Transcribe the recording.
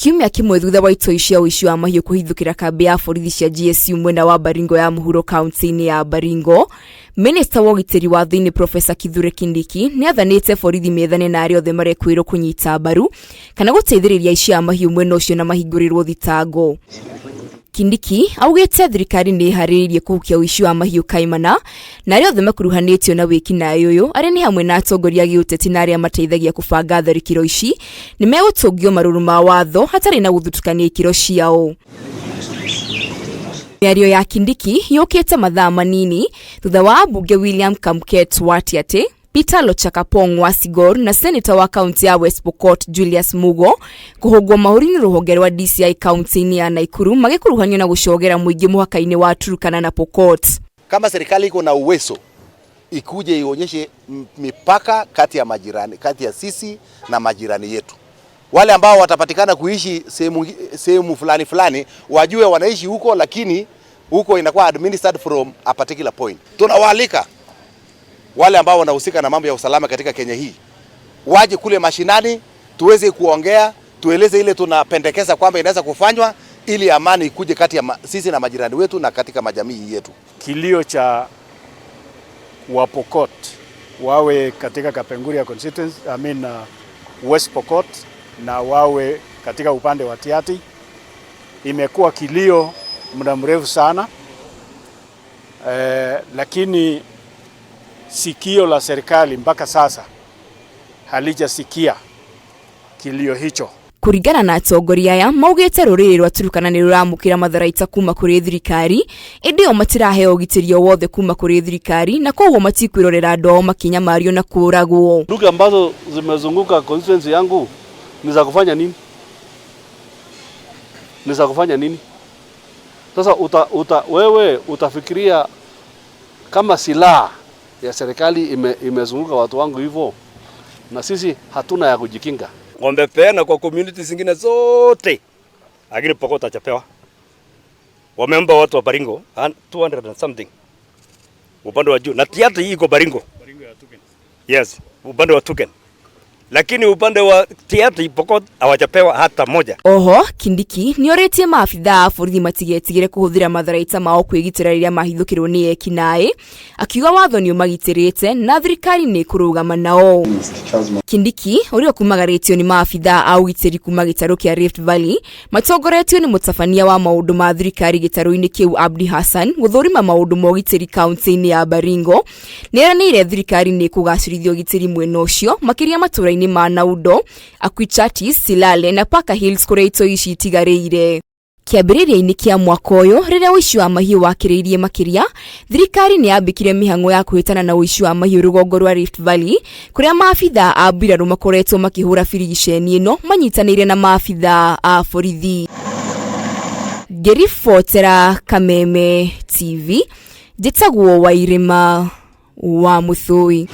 Kiumia kĩmwe thutha wa itoi cia ũici wa mahiũ kũhithũkĩra kambĩ ya borithi cia GSU mwena wa Baringo ya mũhuro kaunti-inĩ ya Baringo, Minista wa ũgitĩri wa thĩinĩ Profesa Kithure Kindiki nĩ athanĩte borithi methane na arĩa othe marekwĩrwo kũnyita mbaru kana gũteithĩrĩria aici a mahiũ mwena ũcio na mahingũrĩrwo thitango. Kindiki augĩte thirikari nĩ ĩharĩrĩirie kũhukia ũici wa mahiũ kaimana na arĩa othe makuruhanĩtio na wĩkinaĩ ũyũ arĩa nĩ hamwe na atongoria a gĩũteti na arĩa mateithagia kũbanga tharĩkĩro ici nĩ megũtũngio marũrũ ma watho hatarĩ na gũthutũkania ikĩro ciao. Mĩario ya Kindiki yũkĩte mathaa manini thutha wa ambunge William Kamket wa Tiaty, Peter Lochakapong wa Sigor na seneta wa kaunti ya West Pokot Julius Mugo kũhũngwo mahũri nĩ rũhonge rwa DCI kaunti-inĩ ya Naikuru magĩkuruhanio na gũcogera mũingĩ mũhaka-inĩ wa Turkana na Pokot. Kama serikali iko na uwezo ikuje ionyeshe mipaka kati ya majirani, kati ya sisi na majirani yetu. Wale ambao watapatikana kuishi sehemu fulani fulani wajue wanaishi huko, lakini huko inakuwa administered from a particular point. Tunawaalika wale ambao wanahusika na mambo ya usalama katika Kenya hii waje kule mashinani tuweze kuongea, tueleze ile tunapendekeza kwamba inaweza kufanywa ili amani ikuje kati ya sisi na majirani wetu na katika majamii yetu. Kilio cha Wapokot wawe katika Kapenguria constituency, I mean, West Pokot na wawe katika upande wa Tiaty imekuwa kilio muda mrefu sana lakini sikio la serikali mpaka sasa halijasikia kilio hicho. Kũringana na atongoria aya maugĩte rũrĩrĩ rwa Turkana nĩ rũramũkĩra matharaita kuma kũrĩ thirikari ĩndĩ o matiraheo ũgitĩri o wothe kuma kũrĩ thirikari na koguo matikwĩrorera andũ ao makĩnyamario na kũũragwo. Bunduki ambazo zimezunguka constituency yangu ni za kufanya nini? Ni za kufanya nini? Sasa wewe utafikiria kama silaha ya serikali imezunguka watu wangu hivyo, na sisi hatuna ya kujikinga. Wamepeana kwa community zingine zote, lakini Pokot hajapewa. Wameomba watu wa Baringo 200 and something upande wa juu, na Tiaty iko Baringo. Baringo ya Tugen. Yes, upande wa Tugen. Lakini upande wa Tiaty Pokot hawajapewa hata moja. Oho Kindiki nĩorĩtie maabithaa a borithi matigetigĩre kũhũthĩra matharaita mao kwĩgitĩra rĩrĩa mahithũkĩrwo nĩ ekinaĩ, akiuga watho nĩ ũmagitĩrĩte na thirikari nĩ ĩkũrũgama nao. Kindiki ũrĩa ũkumagarĩtio nĩ maabithaa a ũgitĩri kuma gĩtarũ kĩa Rift Valley matongoretio nĩ mũtabania wa maũndũ ma thirikari gĩtarũ-inĩ kĩu Abdi Hassan gũthũrima maũndũ ma ũgitĩri kaunti-inĩ ya Baringo nĩeranĩire thirikari nĩ ĩkũgacĩrithia ũgitĩri mwena ũcio makĩria matũũra-inĩ ma Naudo, Akwichatis, Silale na Parker Hills kũrĩa itoi ici itigarĩire. Kĩambĩrĩria-inĩ kĩa mwaka ũyũ rĩrĩa ũici wa mahiũ wakĩrĩirie makĩria, thirikari nĩ yambĩkire mĩhang'o ya kũhĩtana na ũici wa mahiũ rũgongo rwa Rift Valley kũrĩa maabithaa a mbirarũ makoretwo makĩhũra birigiceni ĩno manyitanĩire na maabithaa a borithi. Ngĩribotera Kameme TV, njĩtagwo Wairĩma wa Mũthũi.